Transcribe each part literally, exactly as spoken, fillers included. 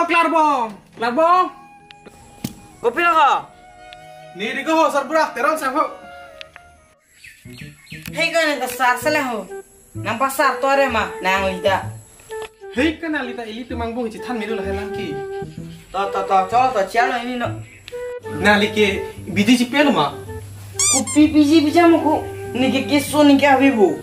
Klarbong, Klarbong. Kopi lo ho? Neli ko ho, sarbura, Teron sang ho. Hei ko, nang ta sar sele ho. Nang pasar to are ma, nangli ta. Hei ko, nangli ta ilitum angbong chethan miru lahai lang ke. To, to, to, cholo to, chalo ini no. Nangli ke biji chipilo ma? Kopi biji bijamo ko, neli ke keso neli ke ave bo.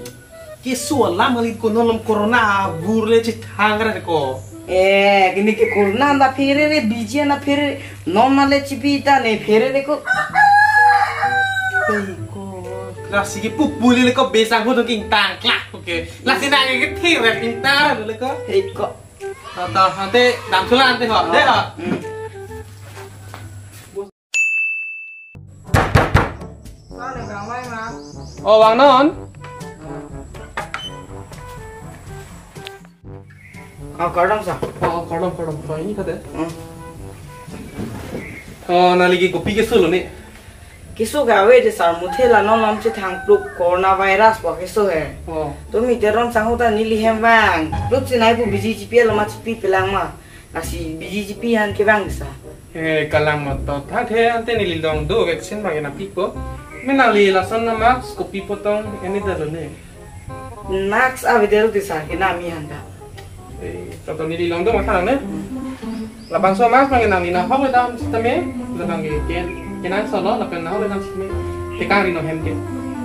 Keso alam kali ko, non malom corona abur le chethang ra ko. Eh, neli ke corona ta pherere, biji ta pherere, non ma le chipi ta ne pherere ko. Hei ko. Lasi ke pupuli le ko besang ho dong king tang klak, oke. Lasi nang ke thir king tang le ko. Hei ko. Ta, ta, ante damthulang ante ho, de ho. Hmm. Oh, vangnon. Oh, kardom sa. Oh, kardom, kardom. To, ini kade. Hmm. Oh, nangli ke kopi keso lo ne? Keso ke ave de sar, muthe la non malom chethang pluk coronavirus pu keso he. Oh. To mi Teron sang ho ta neli hem vang. Pluk chinai pu biji chipilo ma chipipelang ma. Lasi biji chipi han kevang sa. Eh, kalang ma to. Thangthe ante neli along do vaccine bang nangpipo. Mi nangli lason na mask kopi potong ini dalo ne. Mask ave dalo de sar ke nami han ta. Eh, to to neli along do matha ne. Labangso mask bang nangli nahok le dam sitame, labang ke ken, kenangsot lo, lapen nahok le dam sitame. Tekang ri no hem ke.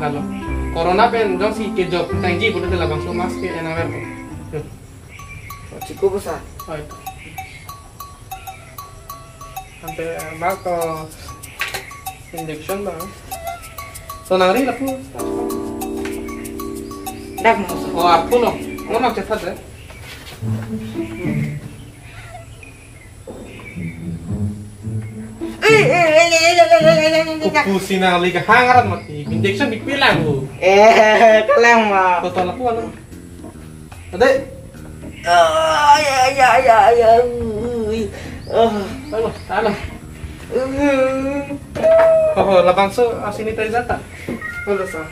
Lalo. Corona pen jongsi kejok tangji pulote labangso mask ke en aver ko. Yo. Chiko bo sa. Oi. Ante, eh, bak to injection bang. To nangri lapu. Dak mo sa. Oh, aphu lo. Mo nang chethat de. Eh, eh, eh, eh. Kopi si nangli ke hang arat mati. Injection pipelang ko. Eh, kalang ma. To to lapu anu. Ade. Ah, ya, ya, ya, ya. Ui. Ah. Alo, alo. Uh. Oh, labangso, ah, sanitizer ta? Halo sa.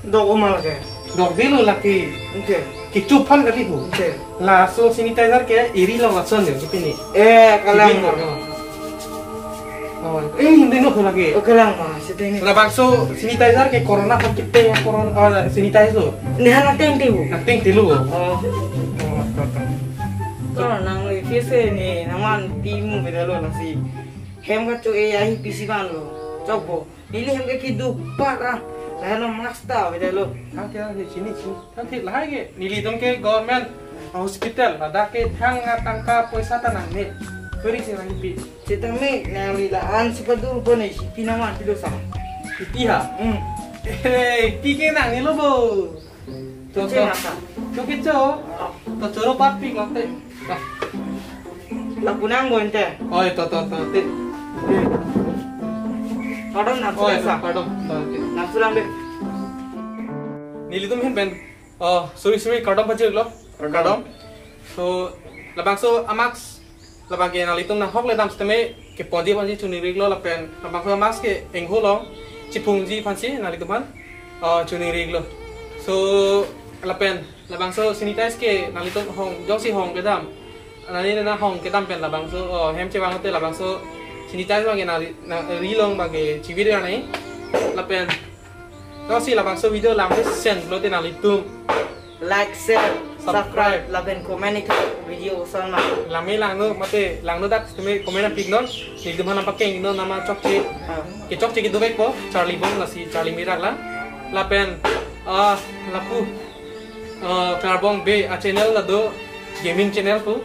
Dok oma lake. Dok dilo lake. Oke. Kecho aphan kali ho. Oke. Laso sanitizer ke eri along lason de kipini. Eh, kalang. Kipini, oh. Oh, eh, hindi no lake. Oh, kalang ma, siteng. Labangso sanitizer ke corona aphan kete ya corona, oh, sanitizer lo. Ne han teng tibu. Nang teng tilu. Oh. Oh, to, to. To nangli pise ne nangman pimu beda lo nasi. Hem kacho-e ahi pisi vanlo. Chokpo. Neli hem ke kiduk para. Lahai lo mask ta beda lo. Thangthe, thangthe, chini, chini. Thangthe lahai ke. Nelitum ke government hospital. Ladak ke thang tangka poisa ta nangne. Kori si rang pi. Sitame nangli la-an si padur ko ne si pi nangman pilo sa. Pi ha? Hmm. Eh, pi ke nangne lo bo. To, to. Kecho ma sa. To kecho. To choro pat pi ngote. To. Lapu nang bo ente. Oi, to, to, to. Te. Kardom nang. Oi, sa. Kardom. To, te. Nang sulang de. Nelitum ahin pen. Oh, sorry, sorry, kardom pajirlo. Kardom. Kardom. So, labangso amax labang ke nanglitum nanghok le dam sitame keponji aphansi choningri-iklo lapen labangso mask ke engho along chiphungji aphansi nanglitum aphan, uh, choningri-iklo. So lapen labangso sanitize ke nanglitum hong jongsi hong kedam, nani nana hong kedam pen labangso, uh, hem chevang te labangso sanitize abang ke nangri, nangri along abang ke chivir nai lapen jongsi labangso video lang ke send lo te nanglitum like, share, subscribe, subscribe, lapen comment ik video son ma. Lame langno mate langno dak tumi comment apik non. Nelitum aphan nangpakeng non nama chokche. Ah. Kechokche kedovekpo, Charlie Bong lasi Charlie Mirak lang. Lapen, ah, lapu, ah, Klarbong Bey a-channel la do, gaming channel pu.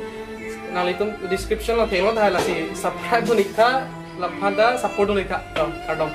Nanglitum description lo theklong tahai lasi subscribe dun-ik tha, lapen ta support dun-ik tha. Kardom, kardom.